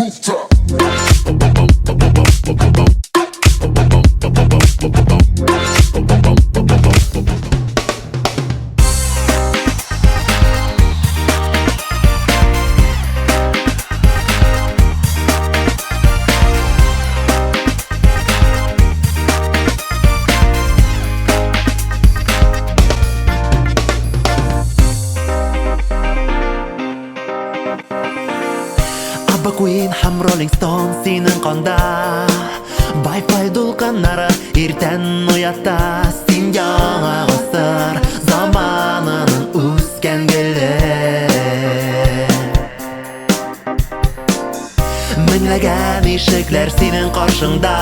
Rooftop. Abba Queen һәм Rolling Stone синең канда. Wi-Fi дулкыннары иртән уята. Син яңа гасыр заманының үскән гөле. Меңләгән ишекләр синең каршыңда.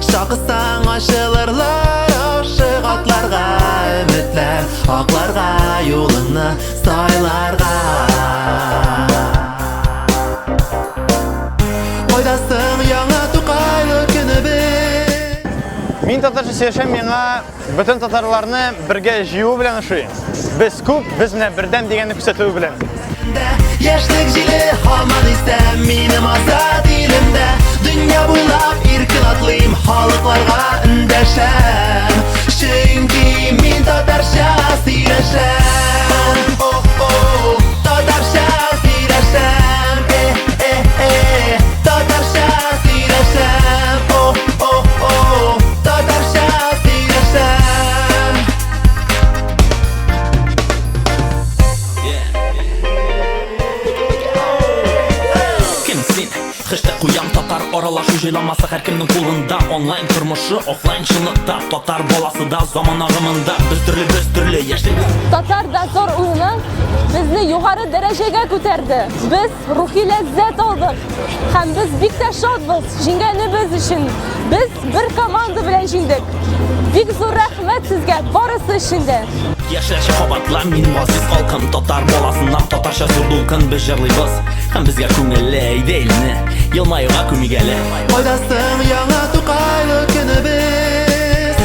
Шакысаң ачылырлар ашык атларга, өметләр акларга, юлыңны сайларга. Кайдасың яңа Тукайлы көнебез? Мин татарча сөйләшәм, миңа бөтен татарларны бергә җыюы белән ошый. Без күп, без менә бердәм дигәнне күрсәтүе белән. Яшьлек җиле һаман исә минем азат илемдә. Дөнья буйлап иркен атлыйм, халыкларга эндәшәм. Чөнки мин татарча сөйләшәм. О-о, татарча сөйләшәм. Э-э-э, татарча сөйләшәм. О-о-о, татарча сөйләшәм. Кем син? Хэштег куям татар аралашу җайламасы һәркемнең кулында. Онлайн тормышы, офлайн чынлыкта. Татар баласы да заман агымында. Без төрле, без төрле, яшьлек. Татар дозор уены безне югары дәрәҗәгә күтәрде. Без рухи ләззәт алдык һәм без бик тә шатбыз җиңгәнебез өчен. Без бер команда белән җиңдек. Бик зур рәхмәт сезгә барысы өчен дә. Яшьләрчә кабатла минем газиз халкым. Татар баласыннан татарча зур дулкын. Без җырлыйбыз һәм безгә күңелле. Әйдә илне елмаюга күмик әле. Кайдасың яңа Тукайлы көнебез?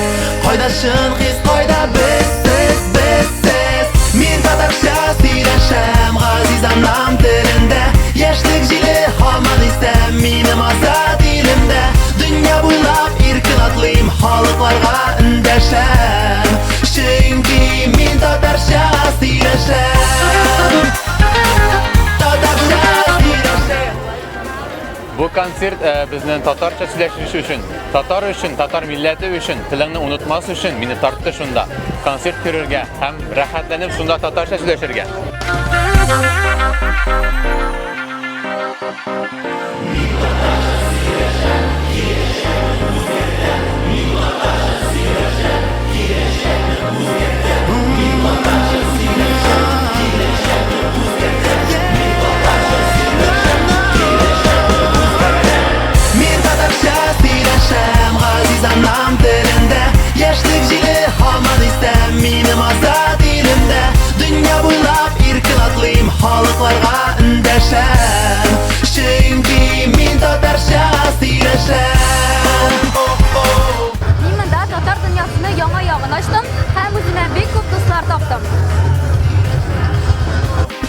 Кайда чын хис, кайда без, сез, без, сез? Мин татарча сөйләшәм, газиз анам телендә. Яшьлек җиле һаман исә минем азат илемдә. Дөнья буйлап иркен атлыйм, халыкларга эндәшәм. Чөнки мин татарча сөйләшәм. Татарча сөйләшәм. Бу концерт безнең татарча сөйләшү өчен, татар өчен, татар милләте өчен, телеңне онытмас өчен мине тартты шунда. Концерт күрергә һәм рәхәтләнеп шунда татарча сөйләшергә. Мин татарча сөйләшәм, газиз анам телендә. Яшьлек җиле һаман исә минем азат илемдә. Дөнья буйлап иркен атлыйм, халыкларга эндәшәм. Чөнки мин татарча сөйләшәм. О-о. Мин монда татар дөньясының яңа ягын ачтым һәм үземә бик күп дуслар таптым.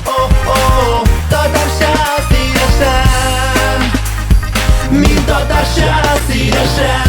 О-о, татарча сөйләшәм. Мин татарча сөйләшәм.